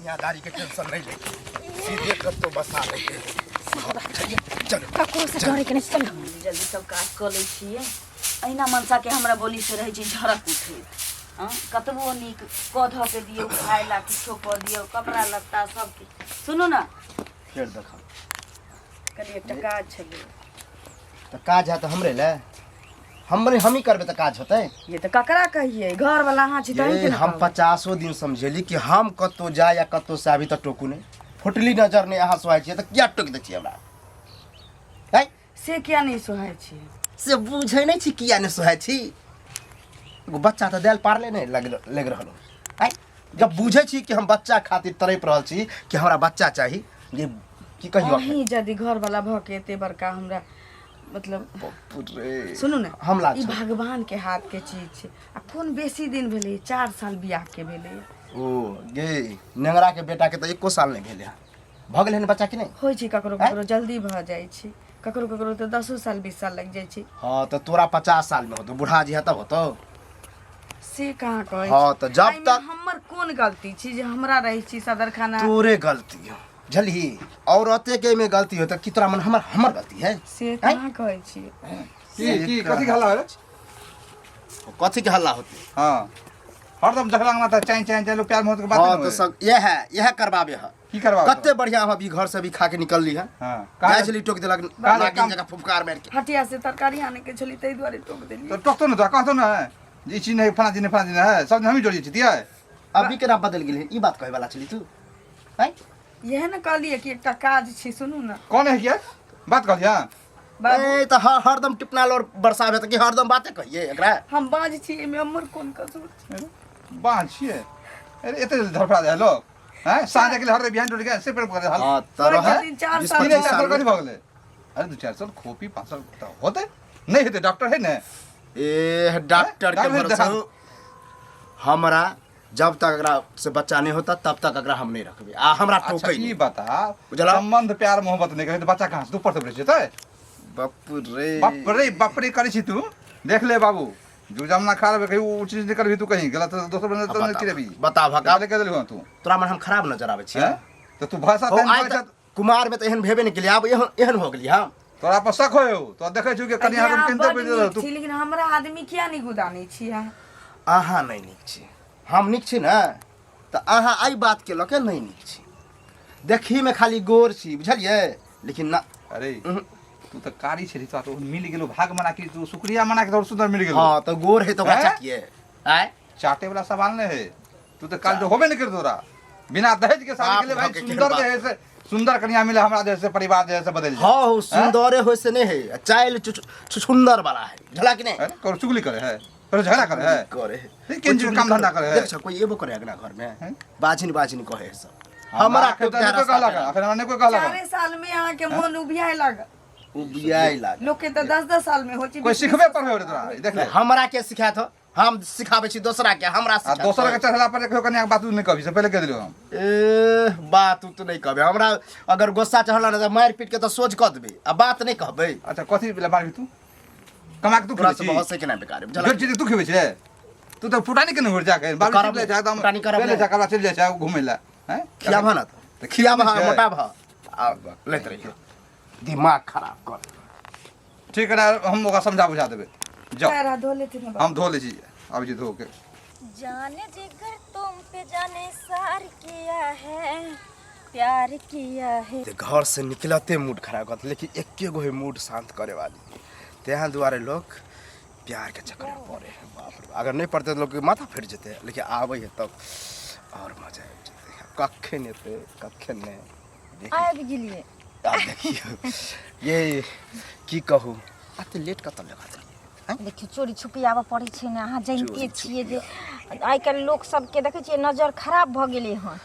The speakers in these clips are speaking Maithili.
दुनियादारी के टेंशन नहीं ले, सीधे कत्तो बसा ले। चलो। ककरो से डरे के नहीं, चलो। जल्दी जल्दी सब काज कऽ लै छियै। अहिना मनसाके हमरा बोलीसँ रहै छै झड़क उठैत। हँ, कतबो नीक कऽ धऽ के दियौ खाय ला, किछो कऽ दियौ, कपड़ा लत्ता सब किछु। सुनू ने। फेर देखा। कनि एकटा काज छलै। तऽ काज है तऽ हमरे ले, हमरे हमही करबै तऽ काज होतै। ये तऽ ककरा कहियै? घर वाला अहाँ छी तही ये के ने हम कहबै। 50 दिन समझेली कि हम कतौ जाय या कतौ से आबी तऽ टोकू नहि, फुटली नजर नहि अहाँ सोहाइ छियै तऽ किया टोकि दै छियै हमरा? है? से किया नहि सोहाइ छियै? से बुझै नहि छी किया नहि सोहाइ छी। एगो बच्चा तऽ देल पारले नहि लग लागि रहल हो। आँय, जब बुझै छी कि हम बच्चा खातिर तड़पि रहल छी कि हमरा बच्चा चाही, जे की कहियो अखन? अहीं यदि घर वाला भऽ के एते बड़का हमरा मतलब बाप रे। सुनू ने। हम लाज ई छल। भगवान के हाथ के चीज छै आ कोन बेसी दिन भेलै? 4 साल बियाह के भेलै। ओ गे, नेंगरा के बेटा के तऽ एको साल नहि भेलै हँ। भऽ गेलै हन बच्चा कि नहि? होइ छै ककरो ककरो जल्दी भऽ जाइ छै, ककरो ककरो तऽ 10 साल 20 साल लागि जाइ छै। हँ, तऽ तोरा 50 साल में होतौ, बूढ़ा जी तब होतौ। से कहाँ कहै हँ, छी? तऽ जब एहिमे तक हमर कोन गलती छी जे हमरा रहै छी सदरखाना? तोरे गलती हो बुझलही, औरते के एहिमे गलती हो तऽ की तोरा मन हमर हमर गलती है? से कहाँ कहै छी? की की कथी के हल्ला होय? कथी के हल्ला होते? हाँ, हरदम झगड़ा में तऽ चाइन चाइन चाइन, लोग प्यार मोहब्बत के बात हाँ। नहीं तो होय। सब यह है, यह करवाबे है। की करवाबे? कते बढ़िया हम अभी घर से भी खा के निकलली है। कहाँ? जाइ छली, टोक देलक। कहाँ? नागिन काम- जकाँ फुफकार मारि के। हटिया से तरकारी आने के छली, ताहि दुआरे टोक देलियै। तो टोकतो ने, तो कहतो ने जे ई चीज नहीं, फलां चीज नहीं, फलां चीज नहीं है, सब दिन हमही जोड़िए छी दिया। अभी केना बदलि गेलै? ई बात कहै वाला छली तू हैं? इएह ने कहलियै कि एकटा काज छै, सुनू ने। कौन है? किया बात कहलियै? बाबू। ए तऽ हरदम टिपना लोर बरसाबे तऽ की हरदम बाते कहिए एकरा? हम बाज छी, एहिमे हमर कोन कसूर छै? बाँझ छियै। अरे, एते धड़फड़ा जाइ लोग हैं साँझ के लिए, हर बिहान टूट गया से पर कर हाल। हाँ तऽ कहै रहै छथिन चार 20 साल तीन 25 चार साल साल कथी भऽ गेलै? अरे, 2-4 साल खोपी 5 साल तऽ होतै नहि हेतै? डॉक्टर है ने। ए, डॉक्टर के डॉक्टर भरोसा देखा। हो। हमरा जब तक एकरा से बच्चा नहीं होता तब तक एकरा हम नहीं रखबे आ हमरा अच्छा। टोकै ई नहीं। बता। बुझलौ? संबंध प्यार मोहब्बत नहीं करे तऽ बच्चा कहाँ से ऊपर से जेतै? बाप रे। बाप रे बाप रे करै छी तू। देख ले बाबू, जो जमना खा रहे, कहीं ऊ चीज नहीं करबी तू, कहीं गलत दोसर बने तो नहीं करबी। बता भका। कह देलहु तू। तोरा मन हम खराब नजर आबै छियै? हैं? तऽ तू भाषा हो तेहन आइ भाषा तक कुमार में तऽ एहन भेबे नहि केलियै, आब एहन एहन हो गेलियै हम। तोरा पर शक होय हो तो देखै छु कि कनिया अहाँ हम केनते बड्ड पे नीक तू छी, लेकिन हमरा आदमी किया नहि गुदानै छी अहाँ? अहाँ नहि नीक छी, हम नीक छी ने? तऽ अहाँ एहि बातके लऽ के नहि नीक छी। देखहीमे खाली गोर छी, बुझलियै, लेकिन ना। अरे, तू तऽ कारी छली, तोरा तो मिल गेलो भाग मना कि तू शुक्रिया मना के तोर सुंदर मिल गेलो। हाँ, तऽ गोर है तऽ ओकरा हैं? चाटिए आय। चाटे वाला सवाल नहीं है। तू तो काल तो होबे नहीं कर तोरा बिना दहेज के शादी बाप के लिए भाई। भके सुंदर बाप। जे है से सुंदर कन्या मिले हमरा, जे है से परिवार जे है से बदल जाए। हाँ हो, सुंदरे हो से नहीं है, चाइल सुंदर वाला है, बुझला कि नहीं? अरे, करो चुगली करे है, करो झगड़ा करे है। करे है। नहीं, केन चीज काम धंधा करे है? देख छ, कोई एबो करे अगना घर में? हैं? बाझिन बाझिन कहे है सब। हमरा हमरा अखन तऽ नहि कोई कहलक, अखन हमरा नहि कोई कहलक। 4 साल में अहाँके मन उबियाए लागल। उबियाए लागल। लोकके तऽ 10-10 साल में होइ छै। कोई सिखबे पढ़बे रे तोरा, देख ले। हमरा के सिखायत हो? हम सिखाबै छी दोसरा के, हमरा आ सिखायत दोसर हो? के चढ़ला पर देखियो, कन्या के बात नहि कहबी, से पहिले कह देलियो हम। ए, बात उत नहीं कहबै। हमरा अगर गुस्सा चढ़ल ने तऽ मारि पीट के तऽ सोझ कऽ देबै आ बात नहीं कहबै। अच्छा, कथी लए मारबी तू? कमा के तू तोरा खेबै से छी? बहसै के नहि बेकार, बुझला? जो चीज तू खेबै छै, तू तऽ फुटानी के नहि जाके बाबू करब चलि जाइ छै एकदम। फुटानी करब चलि नहि। जाइ छै, चलि जाइ छै घुमै लए हैं। खियाबह ने तऽ तऽ खियाबह, छै। मोटाबह आ लैत रहियौ, दिमाग खराब कर। ठीक है, हम ओकरा समझा बुझा देबै, जाओ। पैर हाथ धो लेथिन ने बाबू। हम धो लै छी, आबै छी धो के। जाने जिगर तुम पे जाने सार किया है, प्यार किया है। ते घर से निकलते मूड खराब कर, लेकिन एके गो है मूड शांत करे वाली। तेहाँ दुआरे लोग प्यार के चक्कर में पड़े है। बाप रे, अगर नहीं पड़ते तो लोग के माथा फिर जेते, लेकिन आवे है तब और मजा आबि जेते। कखन एते, कखन नहीं देखी। आबि गेलियै। आब देखियौ ये, की कहू, एते लेट कतऽ लगा देलियै? देखियौ, चोरी छुपी आबऽ पड़ै छै ने। अहाँ जानिते चोरी छियै जे आइ काल्हि लोक सबके देखै छियै, नजर खराब भऽ गेलै हन।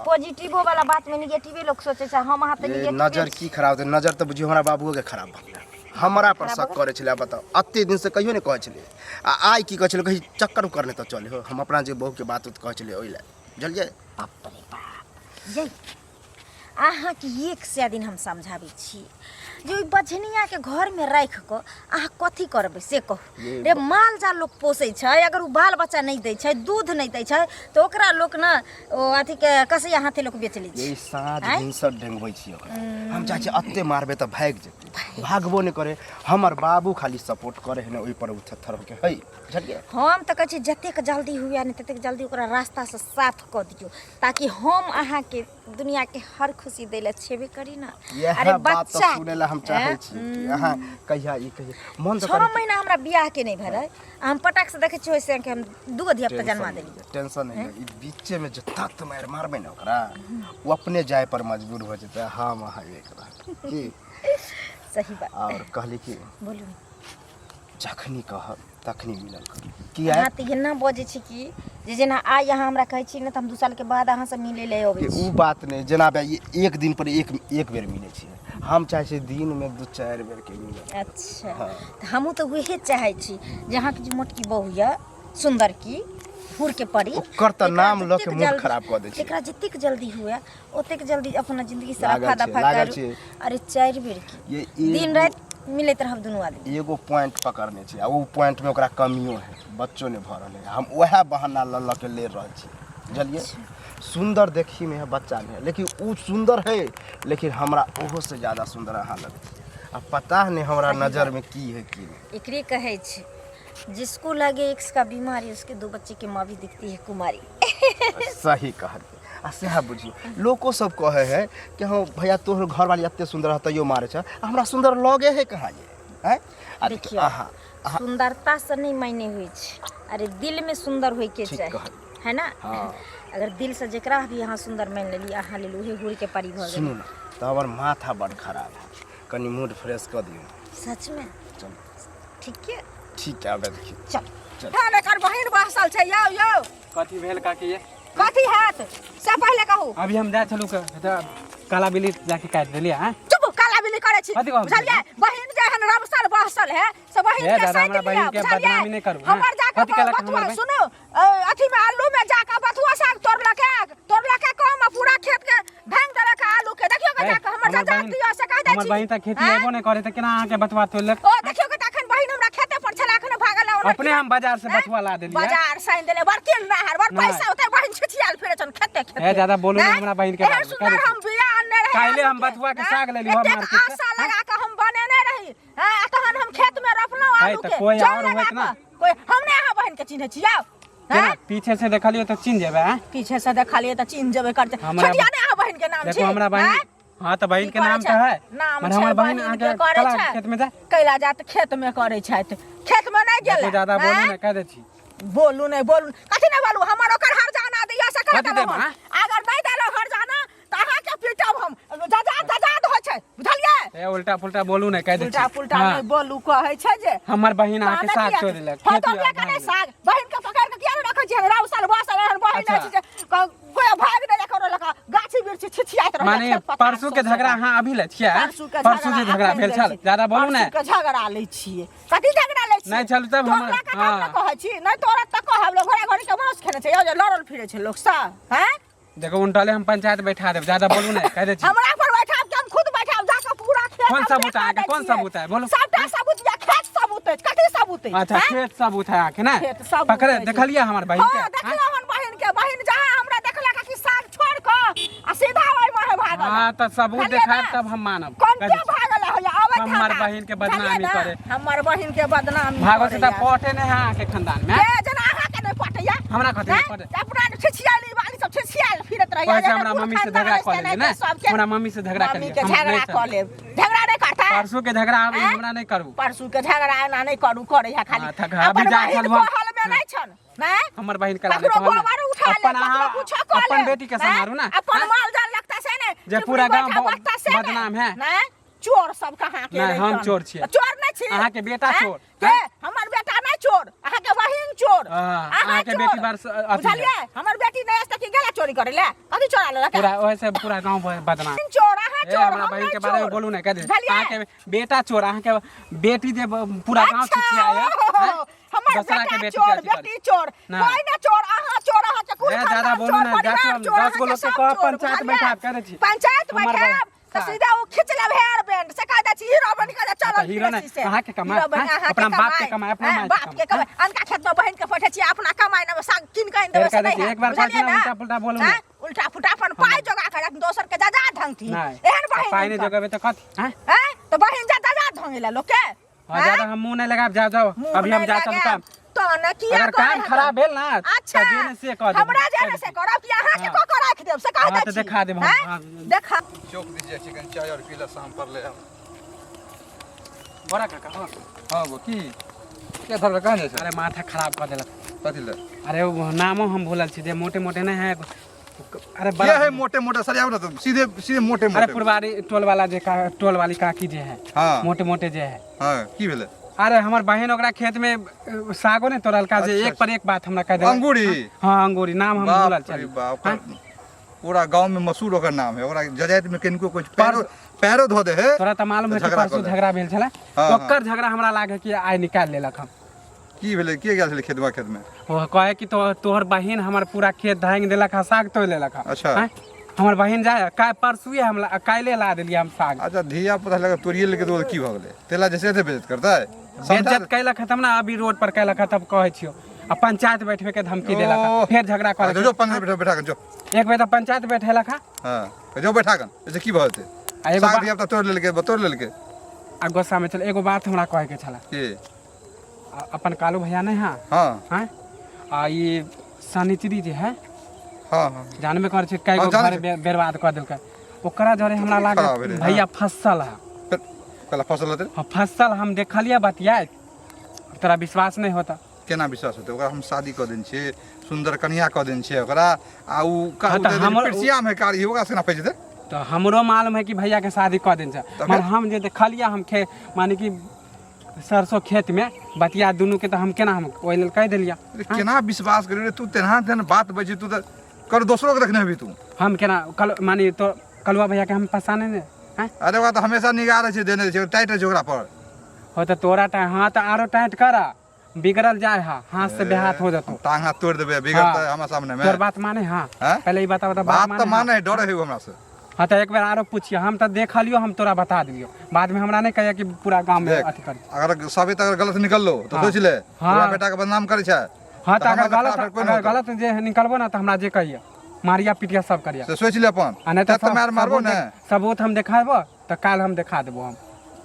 पॉजिटिवो वाला बातमे निगेटिवे लोक सोचै छै। हम अहाँ तऽ ये निगेटिवे। नजर की खराब होतै? नजर तऽ बुझियौ हमरा बाबुओ के खराब भऽ गेलै। हमरा पर खराब शक भऽ करै छलै। आब बताउ, एते दिन से कहियो नहि कहै छलै आ आइ की कहै छलै, कही चक्कर उक्कर नहि तऽ चलै हो। हम अपना जे बहूके बात उत कहै छलै ओहि लए, बुझलियै? बाप रे बाप, यै, अहाँके 100 दिन हम समझाबै छी। जे ओहि बझनियाके घरमे राखि कऽ अहाँ कथी करबै से कहू। ये रे माल जाल लोक पोसै छै, अगर ओ बाल बच्चा नहि दै छै, दूध नहि दै छै, तऽ ओकरा लोक ने ओ अथीके कसैया हाथे लोक बेच लै छै। ये साँझ आँय? भिनसर डेंगबै छी ओकरा। हम चाहै छी एते मारबै तऽ भागि जेतै, भागबो नहि करे। हमर बाबू खाली सपोर्ट करे है ने, ओहि पर ओ थेथर होके है, बुझलियै? हम तऽ कहै छी जतेक जल्दी हुए ने ततेक जल्दी ओकरा रास्तासँ साफ कऽ दियौ, ताकि हम अहाँके दुनियाके हर खुशी दै लए छेबे करी ने। इएह अरे बात तऽ बच्चा सुनै लए हम चाहै छी कि अहाँ कहिया ई कहिया मन तऽ 6 करे। महीना हमरा बियाहके नहि भेलै, आ हम पटाक से देखै छियै ओहिसँ कि हम दूगो धियापुता जन्मा देलियै। टेंशन नहि, ई बीचेमे जे तत मारि मारबै ने ओकरा, ओ अपने जाय पर मजबूर भऽ जेतै। हम अहाँ एक रहब की सही बात। आओर कहली कि बोलू। जखनी कहब तखनी मिलल करू किया? अहाँ तऽ एना बजै छी कि जे जेना आइ अहाँ हमरा कहै छी ने तऽ हम 2 सालके बाद अहाँसँ मिलै लए अबै कि छी। ओ बात नहि, जेना बे एक दिन पर एक एक बेर मिलै छियै, हम चाहै छियै दिनमे 2-4 बेर के मिले। अच्छा। हाँ। तऽ हमहूँ तऽ उहे चाहै छी जे अहाँके जे मोटकी बहू यऽ सुन्दर की हुर के परी, ओकर तऽ एकरा नाम लऽ के जतेक मूड जल्दी- खराब कऽ दै छै। एकरा जतेक जल्दी हुए ओतेक जल्दी अपना जिंदगी से लागल रफा छियै, दफा लागल करू। छियै। अरे 4 बेर की ये एगो- दिन राति मिलैत रहब दुनू आदमी। एगो पॉइंट पकड़ने छी आ ओ पॉइंटमे ओकरा कमियो है, बच्चो नहि भऽ रहल है। हम उएह बहाना लऽ लऽ के ले रहल छी, बुझलियै? सुन्दर देखीमे है, बच्चा नहि है, लेकिन ओ सुन्दर है, लेकिन हमरा ओहो से ज्यादा सुन्दर अहाँ लगै छी। आ पता नहि हमरा नजरमे की है की नहि। एकरे कहै छै जिसको लगे एक्स का बीमारी उसके 2 बच्चे के माँ भी दिखती है कुमारी। सही कहलियै। आ सएह बुझियौ, लोको सब कहै है कि हँ भैया तोहर घरवाली एते सुन्दर है तैयो मारै छै, आ हमरा सुन्दर लगे है कहाँ ये? आँय? आ देखियौ, अहाँ सुंदरता से नहीं मायने होइ छै, अरे दिल में सुंदर होय के ठीक चाही, कहलियै। है ना? हाँ। अगर दिल से जेकरा भी अहाँ सुंदर मान लेली, अहाँ लेल उहे हुर के परी भऽ सुनू गेल। ने, तऽ हमर माथा बड़ खराब है, कनि मूड फ्रेश कऽ दियौ। सच में? चलू। ठीक है, ठीक है, आबे देखियौ। चल चल। हँ, एकर बहिन बहसल छै। यौ यौ, कथी भेल काकी ये? कथी हैत से पहिले कहू। अभी हम जाइ छलहुँ तऽ काला बिल्ली जाके काटि देलियै। आँय चुप, काला बिल्ली करै छी। कथी कहब? बुझलियै, बहिन जे एहन रमसल बहसल है से बहिन हे के दादा, साइड हमरा लिअ, बहिन के बुझलियै? बदनामी नहि करू, हँ? हमर जाके कथी कहलक हमर बथुआ बहिन? सुनू, अथी में आलू में जाके बथुआ साग तोड़लकै, तोड़लकै कम आ पूरा खेत के भांग देलक आलू के। देखियौ के हे, जाके हमर हमर चाचा बहिन दियौ से कहि दै हमर छी। बहिन तऽ खेती आँय? एबो नहि करे तऽ केना अहाँके बथुआ तोड़लक? ओ देखियौ के तखन बहिन हमरा खेते पर छलै, अखन भागल है ओना। अपने हम बाजार से आँय? बथुआ ला देलियै। बाजार से आनि देले, बड़ किन रहल, बड़ नहि। पैसा होतै, बहिन छिछियाल फिरै छन खेते खेते। हे दादा, बोलू नहि नहि? हमरा बहिन के एहन बारेमे, सुन्दर कहि दै हम बिया आनने रही काल्हि आलू हम के, बथुआ के आँय? साग लेलियै एतेक मार्केट से। आशा लगा के हम बनेने रही, आँय? आ तहन हम खेत में रोपलहुँ है आलू तऽ के, कोइ जल आओर लगा होइत ना? कऽ। कोइ हम नहि अहाँ बहिन के चिन्है छी आउ। केना? आँय? पीछे से देखलियै तऽ चिन्ह जेबै। आँय? पीछे से देखलियै तऽ चिन्ह जेबै करतै। हमरा छोटिया ने अहाँ बहिन के नाम देखो छी? हमरा बहिन आँय? हाँ तऽ बहिन की के नाम करै तऽ है। छै? नाम मने छै हमर बहिन बहिन अहाँके के करै कला छै। खेत में जाय। कैला जात खेत में करै छथि, खेत में नहि गेल। देखो ज्यादा बोलू ने, कहि दै छी। बोलू नहि, बोलू कथी नहि बोलू, हमर ओकर हरजाना दिअ से कहि कथी देलहुँ देब, हम। हाँ? अगर नहि देलहुँ हरजाना तऽ अहाँके पीटब हम, जजात जजात होइ छै, बुझलियै? ए उल्टा पुल्टा बोलू ने, कहि दै छी। उल्टा पुल्टा हाँ, नहि बोलू कहै छै जे हमर बहिन अहाँके काने साग किया तोड़ि देलक। हँ, खेती तोड़लक भागि नहि गेल। साग, बहिन के पकड़ि के किया नहि रखै छियै? राउ साल बसल एहन बहिन अच्छा। अछि जे कोइ भागि नहि ककरो लऽ कऽ, गाछी वृक्षी छिछियाइत रहै माने खेत पथार परसू के सौंसे। झगड़ा अहाँ अभी लै छियै? परसू के परसू जे झगड़ा अखन भेल लै छल, छी। ज्यादा बोलू ने। परसू के झगड़ा लै छियै, कथी झगड़ा लै छियै? नहि चलू तब हमर- तोड़लक तब हाँ। ने कहै छी, नहि तोड़त तऽ कहब। लोक घरे घरे के मांस खेने छै यौ जे लड़ल फिरै छै लोक सब, हैं? देखो उनटले हम पंचायत बैठा देब, ज्यादा बोलू ने, कहि दै छी। हमरा पर बैठाब कि हम खुद बैठाब जाके पूरा खेत कोन हम सबूत देखा अहाँके? दै कोन छियै। सबूत है? बोलू। सबटा सबूत या खेत सबूत अछि, कथी सबूत अछि? अच्छा हैं? खेत सबूत है अहाँके ने? खेत सबूत पकड़े अछि। देखलियै हमर बहिन के? हाँ, देखलहुँ हन बहिन के। बहिन जहाँ हमरा देखलक कि साग छोड़ कऽ आ सीधा ओहि माहे भागल। हाँ तऽ सबूत बुझलियै देखायब ने? तब हम मानब। कोन कहि के दै छी। भागल है आबैत हमर हैत। बहिन के बदनामी बुझलियै ने? करे। हमर बहिन के बदनामी भागो से तऽ करैया। पटे नहि है अहाँके खानदान में। के जेना अहाँके नहि पटैया? हमरा कथी हैं? पटे? अपना छिछियाली वाली सब छिछियाल फिरत रहैया। वैसे जेना हमरा कुल मम्मी से खानदान झगड़ा कऽ अछि लेलियै तेनाहिते ने? सबके। हमरा मम्मी से झगड़ा मम्मी कऽ के लिअ, हम झगड़ा नहि कऽ लेब, झगड़ा नहि करता। परसू के झगड़ा अभी आँय? हमरा नहि करू। परसू के झगड़ा एना नहि करू, करै है खाली। हाँ, थक- अभी अपन जा बहिन चलू हम। कोहल में नहि छन, नहि? हमर बहिन कला ककरो गोबर उठा ले, अपन ककरो अहाँ कुछो कऽ अपन लेब, बेटी के नहि? सम्हारू ना। अपन हाँ? माल जाल लगता से ने जे चिपड़ी पूरा गाँव बैठा बचता से ने, बदनाम है। नहि? चोर सब कहाँ के नहि, हम रहितन? चोर छियै। चोर नहि छी। अहाँके बेटा आँय? चोर, के? आँय? हमर बेटा नहि चोर, अहाँके बहिन चोर। हाँ, अहाँ अहाँके चोर। बेटी बड़ अथी है। बुझलियै? हमर बेटी नहि अछि तऽ की गेला चोरी करै लए? कथी चोरा लेलक? पूरा ओहिसे पूरा गांव बदनाम। बहिन चोर, अहाँ ए चोर, हमरा हम बहिन नहि के बारे में चोर। बोलू ने, कह दे। बुझलियै? अहाँके बेटा चोर, अहाँके बेटी जे पूरा गांव अच्छा, छिछियाया, ओहो, हैं? हमर दोसरा के बेटा बेटी चोर, के अथी बेटी चोर, ना। कोई ना चोर, अहाँ चोर, अहाँ के कुल ए, ज्यादा खानदान बोलू चोर, ना, परिवार जाके हम चोर, 10 गो अहाँके लोग के सब कहब, चोर, पंचायत बुझलियै? बैठाब, कह दै छी। पंचायत हमर बैठाब। तऽ सीधा ओ खींच लेब हेयर बैंड से कह दै छी हीरो बनि कऽ चलल तऽ हीरो फिरै छी नहि, से। अहाँके कमाइ, हीरो बनि हाँ? अहाँके अपना बाप के कमाइ, कमाइ, अपना हाँ, माय के बाप के कमाइ, कमाइ अनका खेत में बहिन के पठै छी अपना कमाइ ने साग कीन के आनि देबै फेर से कह दै नहि छी, हैत एक बार कहै छी बुझलियै ना, ने उल्टा पुल्टा बोलू हाँ? नहि। उल्टा पुल्टा अपन पाइ जोगा के राख दोसर के जा जा ढंगथी नहि एहन बहिन पाइ नहि हिनकर। जोगेबै तऽ कथी हैं हैं तऽ बहिन जा जा जा ढंगेला लोक के हाँ ज्यादा हम मुंह नहीं लगाब जाओ जाओ मुँह अभी हम नहि जा चलू लगायब। काम तो न किया अगर करे काम हतन? खराब भेल ना अच्छा तऽ जे ने से कह देब हमरा जे ने से करब कि अहाँ के हाँ। कऽ कऽ राखि देब से कह हाँ, दै तऽ छी देखा देब हम, हैं? हाँ। देखा चौक दीजिए चिकन चाय और पीला शाम पर ले आब। बड़ा काका हाँ हाँ गो की क्या धरल कहाँ जाइ छै अरे माथा खराब कऽ देलक कथी ले अरे वो नामो हम भूलल छी जे मोटे मोटे नहीं है अरे क्या बड़ा है मोटे मोटे सरियाव ना तुम सीधे सीधे मोटे अरे मोटे पुरवारी टोल वाला जे का टोल वाली काकी जे है हाँ। मोटे मोटे जे है हाँ की भेलै अरे हमर बहन ओकरा खेत में सागो ने तोड़लका जे अच्छा, एक पर एक बात हमरा कह देलक अंगूरी हाँ अंगूरी नाम हम भूलल बाप रे छली बाप ओकर पूरा गांव में मशहूर ओकर नाम है ओकरा जजात में किनको कुछ पैरो पैरो धो दे है तोरा तऽ मालूम है कि झगड़ा परसू कऽ ले। झगड़ा भेल छलै हाँ, हाँ। ओकर झगड़ा हमरा लागे कि आइ निकालि लेलक हम की भेलै के गेल छलै खेतबा खेत में ओ कहे कि तो तोहर बहिन हमर पूरा खेत धांगि देलक हँ साग तोड़ि लेलक हँ अच्छा। आँय? हमर बहिन जाय काल्हि परसुए हम काल्हि ला देलियै हम साग अच्छा धिया पुता लगा तोड़िए लेके तो की भऽ गेलै तेला जैसे एते बेइज्जत करतै समझा बेइज्जत कैलक हँ तब ने अभी रोड पर कैलक हँ तब कहै छियौ आ पंचायत बैठबे के धमकी देलक हँ ओह। फेर झगड़ा कऽ जो जो 15 बैठा बैठा के जो एक बेर तऽ पंचायत बैठेलक हँ हाँ जो बैठा के ऐसे की भऽ जेतै आ एगो साग बा- धिया पुता तोड़ि लेलकै तोड़ि लेलकै आ गुस्सामे चल एगो बात हमरा कहैके छलै की अपन कालू भैया नहीं है हाँ हैं आ ई सनिचरी जे है हाँ हाँ जानबे कर छै कई हाँ, गो जानै घर बर्बाद कर देलकै ओकरा जरे हमरा खराब लागल भेलै, भैया फसल है फिर कला फसल होतै हाँ, फसल हम देखलियै बतियाइत तोरा विश्वास नहीं होता केना विश्वास होतै ओकरा हम शादी कऽ देने छियै सुन्दर कनिया कऽ देने छियै ओकरा आ उ का हाँ, तऽ हमर- पिरसियामे कारी ओकरा से केना फँसि जेतै तऽ हमरो मालूम है कि भैया के शादी कऽ देने छै तऽ मगर हम जे देखलियै हम खे माने कि सरसों खेत में बतिया दुनू के तऽ हम केना हम ओहि लेल कहि देलियै अरे केना विश्वास करी रे तू तेना तेना बात बजै तू तऽ कर दोसरो के देखने हेबी तू हम केना कल माने तो कलुआ भैया के हम पहचाने ने हैं अरे ओकरा तऽ हमेशा निगाह रहै छै देने रहै छै टाइट रहै छै ओकरा पर हो तऽ तोरा टाइट हाँ तऽ आरो टाइट कर बिगड़ल जाय हा हाथ से बेहाथ हो जतो टांग हाथ तोड़ देबै बिगड़तै हाँ। हमरा सामने में तोर बात माने हाँ हैं? पहले ई बता बता बात तऽ माने माने है डर है हमरा से हाँ तऽ एक बेर आरो पूछिए हम तऽ देखलियो हम तोरा बता दिलियो बाद में हमरा नहीं कहिया कि पूरा गांव में देख अथी कर अगर साबित अगर गलत निकललो तो हाँ। सोच ले हाँ। पूरा बेटा के बदनाम करै छै हाँ तऽ तऽ अगर हमरा गलत खराब कोइ अगर नहि होतौ। गलत जे निकलबो ना तऽ हमरा जे कहिया मारिया पिटिया सब करिया से सोच ले अपन आ नहीं तऽ तऽ मार मारबो सबूत ने सबूत हम देखाबो तऽ काल्हि हम देखा देबो हम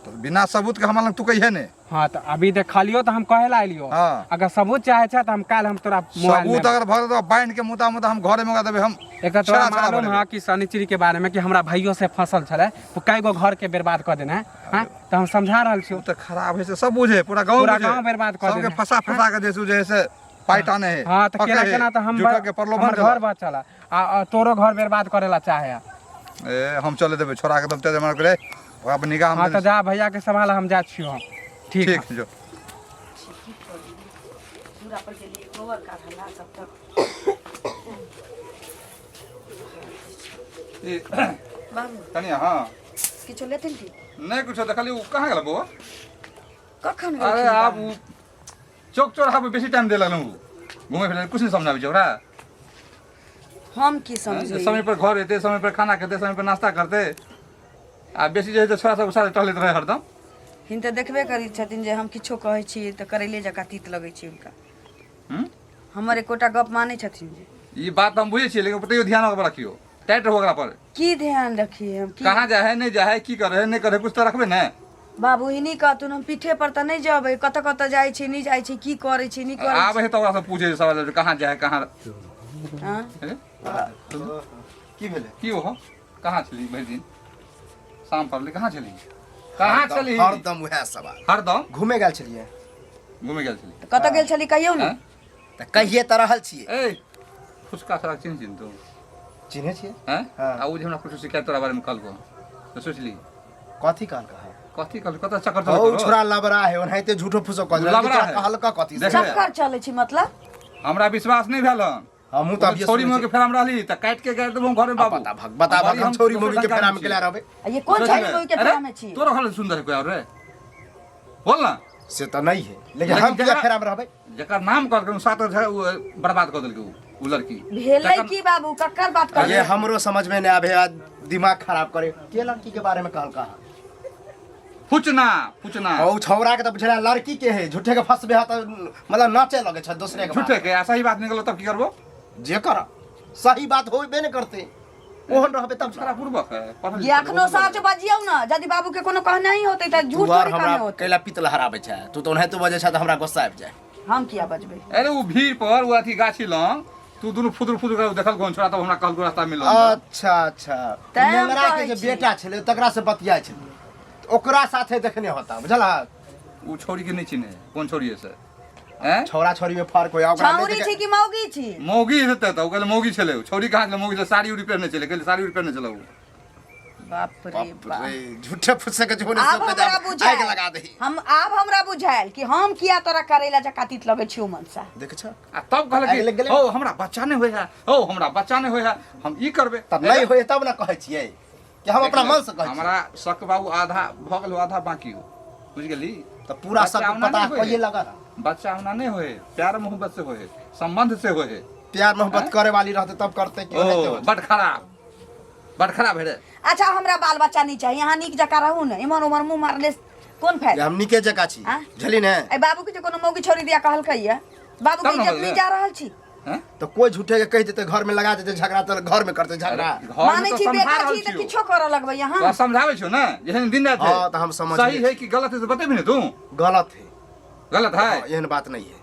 तऽ बिना सबूत के हमरा लग तू कहिए ने हाँ तऽ अभी देखलियो तऽ हम कहे ला एलियो हाँ। अगर सबूत चाहे छै तऽ हम काल्हि हम तोरा मोबाइल सबूत में अगर भर तो बांध के मुता मुता हम घरे में उगा देबै हम एक तऽ तोरा छड़ा छड़ा मालूम भरेबै। है कि शनिचरी के बारे में कि हमरा भाइयो से फसल छलै ओ कई गो घर के बर्बाद कऽ देने है हाँ तऽ हम समझा रहल छियौ ओ तऽ खराब है से सब बुझे पूरा गांव पूरा बुझे गाँव बर्बाद कऽ सबके देने। फंसा फंसा के जे छै जे से पाइ टाने है हाँ तऽ पकड़े केना है, केना तऽ हम झूठा के प्रलोभन हमर घर देलक। बचल है। आ आ तोरो घर बर्बाद करे ला चाहे है ए हम चले देबै छोड़ा के दम तेज मार करे ओकरा पर निगाह हम हाँ तऽ देने जा भैया के संभाल हम जा छियौ हम ठीक ठीक है। जो पूरा पर गेलियै गोबर काढ़ला तब तक ई, बाबू कनिया हाँ किछो लेथिन की नहीं कुछो देखली उ कहाँ गेल बौआ कखन अरे गेलखिन आब बाबू? उ चौक चौराहा पर बेसी टाइम दे लगलहुँ घूमे फिरे कुछ नहीं समझ आबै छै ओकरा हम की समझबै समय पर घर एते समय पर खाना खेते समय पर नाश्ता करते आ बेसी जे है से छोड़ा सब साथ टहलैत रहे हरदम हिन तऽ देखबे करै छथिन जे हम किछो कहै छियै तऽ करैले जकाँ तीत लगै छै हुनका हम्म? हमर एकोटा गप मानै छथिन जे ई बात हम बुझै छियै लेकिन तैयो ध्यान ओकरा पर रखियौ टाइट रहू ओकरा पर की ध्यान रखिए हम की कहाँ जाइ है नहि जाइ है की करे है नहि करे है, कुछ तऽ रखबै ने बाबू हिनी कहथुन हम पीठे पर तऽ नहि जेबै कतऽ कतऽ जाइ छी नहि जाइ छी की करै छी नहि करै आबै है तऽ ओकरा से पूछे सवाल जे कहाँ जाइ है कहाँ छी हँ? हे? की भेलै की हो कहाँ छली भरि दिन शाम पड़लै कहाँ छली कहाँ छली हरदम उएह सवाल हरदम घूमे गेल छलियै घूमे गेल छली तऽ कतऽ गेल छली कहियौ ने हँ? तऽ कहिए तऽ रहल छियै ए फुसका सारा चिन्ह चिन्ह तू चिन्है छियै हैं हाँ। आ उ जे हमरा कुछ शिकायत तोरा बारे में कहलको तऽ सोचली कथी कहलका है कथी कहलको कतऽ चक्कर हौ चलत तोरो? छोरा लबरा है ओनाहिते झूठो फूसो कह देलक लबरा तोरा है। कहलका कथी से देख। चक्कर चलै छी मतलब हमरा विश्वास नहि भेल हन हमहूँ तऽ अभिये छोरी सुनै मोह के छी। फेरा में रहली तऽ काटि के गाड़ि देबौ घर में बाबू बता भग बता भग हम छोरी मोगी के फेरा में केला रहबै आ ये कोन छोरी मोगी के फेरा में छी तोरा घर सुंदर है कोई और रे बोल ना से तऽ नहीं है लेकिन लेकिन हम किया जकरा- फेरा में रहबै जकर नाम कहलकै ओ सात घर बर्बाद कऽ देलकै ओ उ लड़की। भेलै तखन- की बाबू, ककर बात ये कर? हमरो समझ में नहीं आवे, आज दिमाग खराब करे के लड़की के बारे में कहलका। फुचना फुचना। ओ छौरा के तो बुझला लड़की के है, झूठे के फंसबे है तो मतलब नाचे लगे छ दूसरे के। झूठे के आ सही बात निकलो तब की करबो? जे कर सही बात होबे ने करते, ओहन रहबे तब सारा पूर्वक है पढ़ल ये लिखल अखनो बहुत सच बजियौ ना, यदि बाबू के कोनो कहना ही होते त झूठ तू आर थोड़ी हमरा कहने होते। कैला पित लहराबै छै तू तो ओनाहिते बजै छै तऽ हमरा गुस्सा आबि जाय। हम किया बजबै? अरे उ भीड़ पर उ अथी गाछी लंग तू दुनू फुदुर फुदुर कर देखल कोन छोड़ा, तब हमरा कहलको रास्ता मिलल। अच्छा अच्छा, तैं हम नेंगरा के कहै जे छी। बेटा छलै तकरा से बतियाइ छलै, ओकरा साथे देखने होता बुझल। उ छोड़ी के नहीं चिन्हे, कोन छोड़ी है से? हैं? छौड़ा छौड़ी में फर्क होया ओकरा नहि छौरी देखे- छी कि मौगी छी? मौगी हेतै तऽ ओ कहले मौगी छलै उ। छौड़ी कहाँ छलै? मौगी छलै, साड़ी उड़ी पहिरने छलै, कहले साड़ी उड़ी पहिरने छलै उ। बाप रे बाप बाप रे, झूठे फुसे के झोने आब सब पे हमरा आग बुझायल लगा दही। हम आब हमरा बुझायल कि हम किया तोरा करैला जकाँ तीत लगै छियौ मनसा। देख छ आ तब कहलक आगि कि लग गेलै। हौ हमरा बच्चा नहि होइ है, हौ हमरा बच्चा नहि होइ है, हम ई करबै। तब नहीं होय तब ना कहै छियै कि हम अपना मन से कहै छियै। हमरा शक बाबू आधा भऽ गेल हो, आधा बाकी हो, बुझि गेली? तऽ पूरा बच्चा सब ओना पता नहि होय। कहिए लगा रहा। बच्चा होना नहीं होए, प्यार मोहब्बत से होए, संबंध से होए। प्यार मोहब्बत करे वाली रहते तब करते कि ओनाहिते ओ होते। बड खराब, बड खराब है रे। अच्छा हमरा बाल बच्चा नहीं चाहिए, यहाँ नीक जकाँ रहू ने, इम्हर उम्हर मुँह मारले कोन फायदा? हम नीके जकाँ छी आँ? बुझली ने। ए बाबू के जे कोनो मौगी छोड़ी दिया कहलकै ये, बाबू के तब ने इज्जत बोललै। नहीं जा रहल छी। हैं? तो कोई झूठे के कहि देते घर में लगा देते झगड़ा तो घर में करते झगड़ा। घर में मानै तो छी समझा बेटा रहल छी तऽ छियौ। किछो करऽ लगबै यहाँ। तोरा समझाबै छियौ ने जेहन दिन रात है। हाँ, तऽ हम समझ सही गेल। है कि गलत है से बतेबही ने तू। गलत है। गलत है? हाँ, एहन बात नहीं है,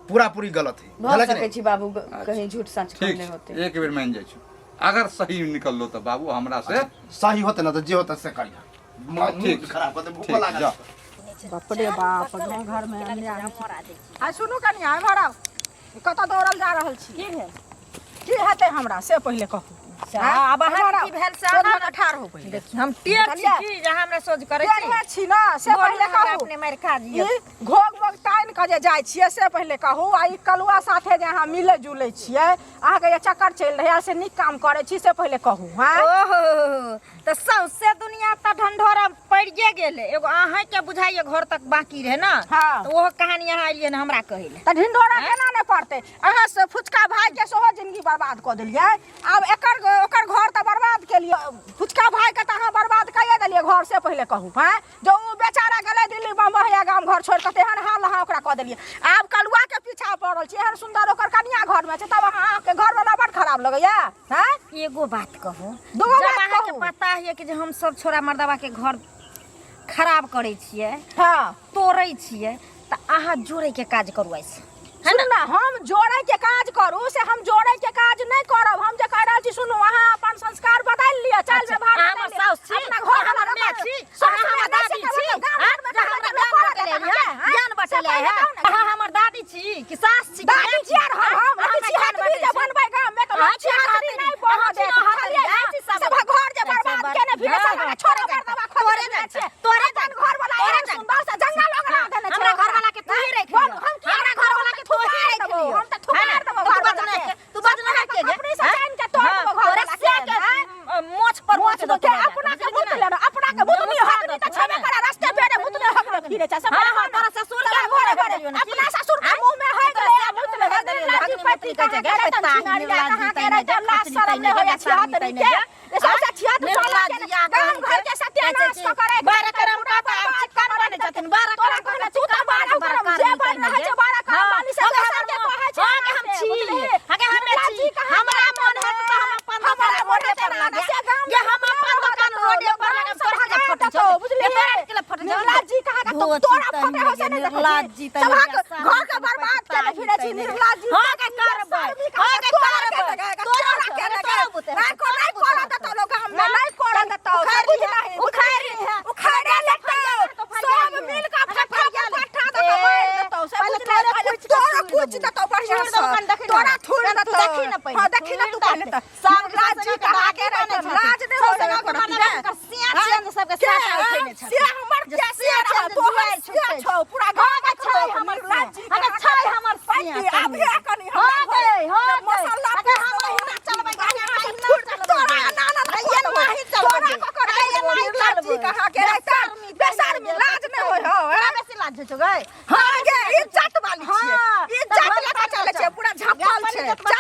पूरा पूरी गलत है। भऽ बुझलक सकै नहि? छी बाबू कहीं झूठ सच ठीक कहने छै, होते। एक बेर मान जाइ छियौ, अगर सही निकललो तऽ बाबू हमरा से सही होते ना तो जे होते से करिया। ठीक। मूड खराब होते भूख ठीक, लागल। जा। बाप रे बाप, गाँव घर में अन्याय होइ छै। आ सुनू कनिया, एम्हर आउ। कतऽ दौड़ल जा रहल छी? की भेल? की हेतै हमरा से पहिले कहू। आब एम्हर अहाँके आउ। की भेल से सोझ अहाँ भऽ कऽ ठाढ़ हो पहिले। देखियौ, हम टेढ़ छी बुझलियै? की जे अहाँ हमरा सोझ करै छी? टेढ़े छी ने से बोल पहिले हमरा कहू। अपने मारि खा जियौ। ई घोघ मोघ तानि कऽ जे जाइ छियै से पहिले कहू, आ ई कलुआ साथे जे अहाँ मिलै जुलै छियै, अहाँके जे चक्कर चलि रहल से नीक काम करै छी से पहिले कहू। हँ ओहो, तऽ सौंसे दुनिया तऽ ढंढोरा पड़िए गेलै, एगो अहाँके बुझाइए घर तक बाकी रहै ने। हाँ। तऽ ओहो कहानी अहाँ एलियै ने हमरा कहै लए। तऽ ढिंढोरा केना नहि पड़तै? अहाँ से फुचका भाई के सेहो जिंदगी बर्बाद कऽ देलियै। आब एकर ओकर घर तऽ बर्बाद केलियै, फुचका भाई के तऽ अहाँ बर्बाद कइए देलियै घर से पहिले कहू। हँ जो ओ बेचारा गेलै दिल्ली बम्बई गाम घर छोड़ि कऽ, तेहन हाल अहाँ ओकरा कऽ देलियै। आब कलुआ के पीछा पड़ल छी, एहन सुन्दर ओकर कनिया घर में छै, तब अहाँके घरवाला बड़ खराब लगैया। हँ एगो बात कहू, दूगो जब बात अहाँके कहू। पता है कि जे हम सब छोरा मर्दवा के घर खराब करै छियै, हाँ तोड़ै छियै, तऽ अहाँ जोड़ै के काज करू ऐसे। सुनू ना, हम जोड़ै के काज करू से हम जोड़ै के काज नहि करब। हम जे कहि रहल छी सुनू, अहाँ अपन संस्कार बदलि लिअ, चालि अच्छा, व्यवहार अहाँ बदलि हमर लिअ। साउस छी, अपना घर अहाँ हमर वाला माय छी, सासु अहाँ हमर माय दादी से छी, गाम हाँ? घरमे जे हमरा कहबै ज्ञान करत बटले अहाँके, है, हाँ? ज्ञान से बटले पहिले है। कहू ने। अहाँ हमर दादी छी कि सास छी कि दादी माय छी आर हम हाँ? हम अहाँ अथी हमरा छी ज्ञान हथनी बटै जे छी। बनबै गाममे तऽ अहाँ लोक छी छिहत्तरी हथनी, नहि बनऽ अहाँ छी देत, हथनी, बुझलियै अहाँ ने? छी सब। सभक घर जे अच्छा, बर्बाद बड़- केने फिरे हाँ, सब हाँ, छोरा तोरे मर्दबा जान, खोजने तोरे फिरै जान, छियै। तोरे अपन जान, घरवला तोरे एहन जान। सुन्दर से जंगल ओंगरा देने छै हमरा ओकरा। घरवाला के तू ही राखि हम लियौ। हम किया हमरा घरवाला के तू ही राखि देबौ, लियौ। हम तऽ थुकार है ना? देबौ तू घरवाला बजना के। के, तू बजना के गे, अपने से हाँ? जानि के तोड़ हाँ, देबौ तोरे घरवाला से के, के, हाँ? मोछ पर मोछ मोछ के देतौ अपना के बुझली भूत ना? लेना, अपना के भूतनी मुँह हगनी तऽ देतौ, छेबे है ना? करे, रस्ते पेड़े भूतनी हगने फिरे छै, से हाँ, पहिले हाँ, कह ना। तोरा ससुर के तोरा मुँह घरे में घरे, देलियौ ने की? अपना ससुर के हाँ? मुँह में हगि तोरा गेलै, से भूत मुँह में ले देलियौ ने, निर्लज्जी हगनी पति मुतनी कहै छै, कहाँ गे, के पैता रहतन, छिनरिया निर्लज्जी कहाँ के तैने रहतन, जे, लाज खचरी शरम तैने नहि जे, होइए बेसारनी छिहत्तरी तैने के। जे। ई सबसँ छिहत्तर साल के निर्लज्जिया गाम कहै घर के सत्यानाश छै, कऽ कऽ राखि बारह देलकै, करम पूरा का तऽ आब बर्बाद चिक्कन कऽ बनै देलकै। छथिन, बारह तोरा करम का कहने तऽ तू तऽ चिक्कन बारह बनै करम छै, जे बड़ बन रहल छै बारह करम हाँ, वाली से हगे दोसर के हमर कहै छै हगे हम अहाँके, छी, बुझलिही? हगे हमे छी। निर्लज्जी कहाँ हमरा के मोन हैत तऽ हम अपन हमरा दोकान मोन रोडे हेतै पर ना, लगायब। से गाम जे हम अपन दोकान रोडे पर लगायब, तोरा के फटै छौ? बुझलिही? तोरा के लए फटै छौ? निर्लज्जी कहाँ के धोती तोरा तैने फटे हो से गे, नहि देखै छी। निर्लज्जी तैने सभक गे, घर के बर्बाद केने फिरै छी निर्लज्जी। हाँ गे करबै, हाँ गे करबै, तोरा के तोरा बुते नहि को नहि करऽ देतौ लोग गाम में, नहि करऽ देतौ। उखाड़ि बुझ लिहे, नहि, उखाड़ि लिहे। उखाड़े लेतौ, सब मिल कऽ फट्ठा पर फट्ठा देतौ, मारि देतौ से पहिले बुझ तोरे नहि, पहिले कुचि कऽ तोरा थूरि कुचि देबौ। देतौ बढ़िआँ थूरि देबौ, सँ। कनि देखी ने। तोरा थूरि कनि तू देतौ। देखी ने पहिले, हाँ, देखी ने तू थूरि पहिले देतै। तऽ। सब निर्लज्जी के कहाँ के दागी बनै रहतै, छथिन। लाज नहि सब होय सगा ओकरा के रे। बना सिया चेंज सबके के साटा उठेने छथिन। से हमर जे के सिया से रहत, चेंज तोहर जुआइ सिया छुटै छौ, पूरा हाँ गाँव गे के छै लोक हमर निर्लज्जी सिया। अगे कहाँ छै के हमर सिया पैती, तनी। आबिहे कनी हाँ हमरा गे, घरे। हाँ जब गे। मसाला अगे पीस हम देबौ, एहिना चलबै, बढ़िआँ से एहिना थूरि चलबै। तोरा ना ना ना अगे एनाही चलबै। तोरा ककर अगे एनाही निर्लज्जी चलबै। कहाँ के रहतै? बेशर्मी बेशर्मी लाज नहि होइ हौ, तोरा हैं? बेसी लाज होइ छौ गै? हाँ गे, इज्जत वाली छियै। हाँ, इज्जत तऽ लऽ कऽ चलै छियै, पूरा झपल अपन छै। इज्जत बचा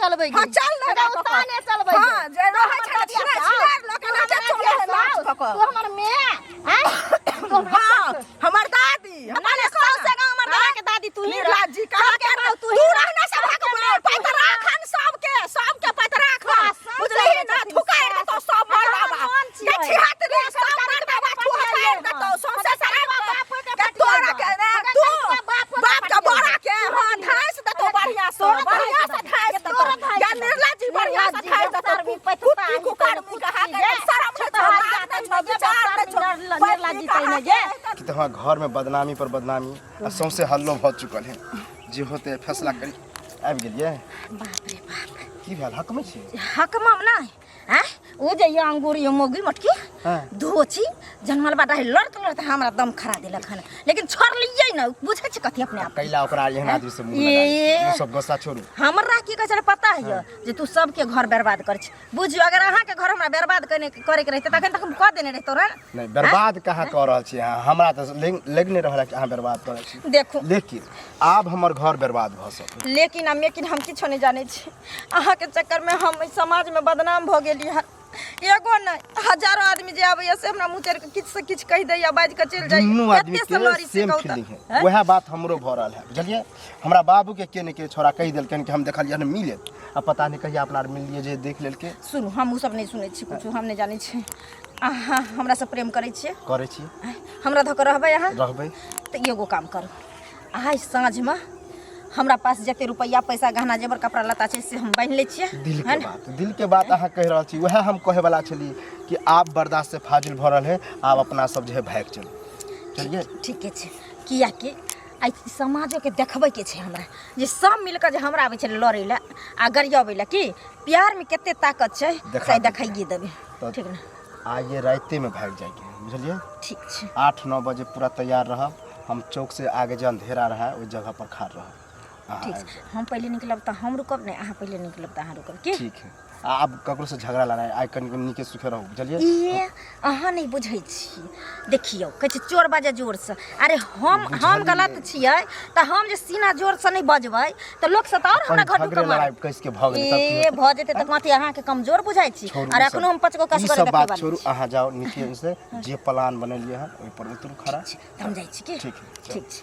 चलबै हां चल ना गे उताने चलबै हां जे रहै छै छिना छिना लोक ना चलै है नाच कऽ कऽ तू हमर मे आय हां हमर दादी हमर सौसे गाँव हमर दादा के दादी तू ही रह। निर्लाज जी कहा के तू तू ही रहना सभा के मार पैत राखन सबके सबके पैत राखन सब बुझलही ना छथिन, थुकाइर देतौ सब मरदाबा हम छियै। के छिहात रे सब मरदाबा थुकाइर देतौ सौंसे शराब के तोरा के ने तू बाप के बड़ा के हां धांस देतौ बढ़िया से बढ़िया से धांस देतौ या निर्लाज जी बढ़िया से धांस देतौ कुत्ती कुकर्मी कहा के शरम नै छौ लाज नै छौ विचार नै छौ निर्लाज जी तैने गे कि तऽ हमरा घरमे बदनामी पर बदनामी आ सौंसे हल्लो भऽ चुकल है जे होते फैसला करी आबि गेलियै बाप रे बाप की भेल हकमे छी हकमम नहि आँय ओ जे ये अंगूर ये मौगी मटकी हाँ। धोची जनमल बाटा है लड़त लड़त हमरा दम खरा देलक हन लेकिन छोड़लियै ने बुझै छी कथी अपने आप कैला ओकरा एहन आदमी से मुंह ए। लगा लै। सब गुस्सा छोड़ू हमरा की कहै छलै पता है जे तू सबके घर बर्बाद कर छी बुझियौ अगर अहाँके घर हमरा बर्बाद करने करैके रहितै तखन तक हम कऽ देने रहितौ ने नहि बर्बाद कहाँ कऽ रहल छी अहाँ हमरा तऽ लागि नहि रहल है कि अहाँ बर्बाद कऽ रहल छी देखू लेकिन आब हमर घर बर्बाद भऽ सकत लेकिन आ मेकिन हम किछो नहि जानै छी अहाँके चक्करमे हम एहि समाजमे बदनाम भऽ गेली हन एगो नहि हजारो आदमी जे आबैया से हमरा मुँह चढ़ि कऽ किछु से किछु कहि दैया बाजि कऽ चलि जाइया दुनू आदमी कते से के लड़ी से सेम कहू तऽ फीलिंग है वएह बात हमरो भऽ रहल है बुझलियै हमरा बाबू के के ने के छोरा कहि देलकनि कि हम देखलियै हन मिले आ पता नहि कहिया अपना आर मिललियै जे देख लेलकै सुनू हम ओ सब नहि सुनै छी किछु हम नहि जानै छी अहाँ हमरासँ प्रेम करै छियै करै छी हमरा धऽ कऽ रहबै अहाँ रहबै तऽ एगो काम करू आइ साँझमे हमरा पास जते रुपैआ पैसा गहना जेवर कपड़ा लत्ता छै से हम बान्हि लै छियै दिल के है ने बात दिल के बात अहाँ कहि रहल छी वएह हम कहै वाला छली कि आब बर्दाश्त से फाजिल भऽ रहल है आब अपना सब जे है भागि चलू चलिए ठीके छै किएकि आइ समाजोके देखबैके छै हमरा जे सब मिलकऽ जे हमरा आबै छै लड़ै लए आ गरियबै लए की प्यारमे कते ताकत छै देखा से देबै। देखाइए देबै तऽ ठीक ने आइए रातिमे भागि जाइके है बुझलियै ठीक छै 8-9 बजे पूरा तैयार रहब हम चौक से आगे जे अंधेरा रहा है ओहि जगह पर खड़ा रहब अहाँ ठीक आबि छै जायब। हम पहिले निकलब तऽ हम रुकब नहि अहाँ पहिले निकलब तऽ अहाँ रुकब की ठीक है आ आब ककरो से झगड़ा लड़ाई आइ कनि नीके सुखे रहू बुझलियै ई अहाँ नहि बुझै छी देखियौ कहै छै चोर बाजै जोरसँ अरे हम गलत छियै तऽ हम जे सीना जोरसँ नहि बजबै तऽ लोक सब तऽ आओर हमरा घर झगड़े ढुकऽ लड़ाई कस के भऽ गेलै तब की ए होतै? भऽ जेतै तऽ कथी अहाँके कमजोर बुझाइ छी छोड़ू आर ई सब। एखनो हम पचगो ई कसगर सब देखै बात वाली छोड़ू छी। अहाँ जाउ नीके से जे प्लान बनेलियै हन ओहि पर उतरू खड़ा तऽ हम जाइ छी की ठीक है, चलू। ठीक छै।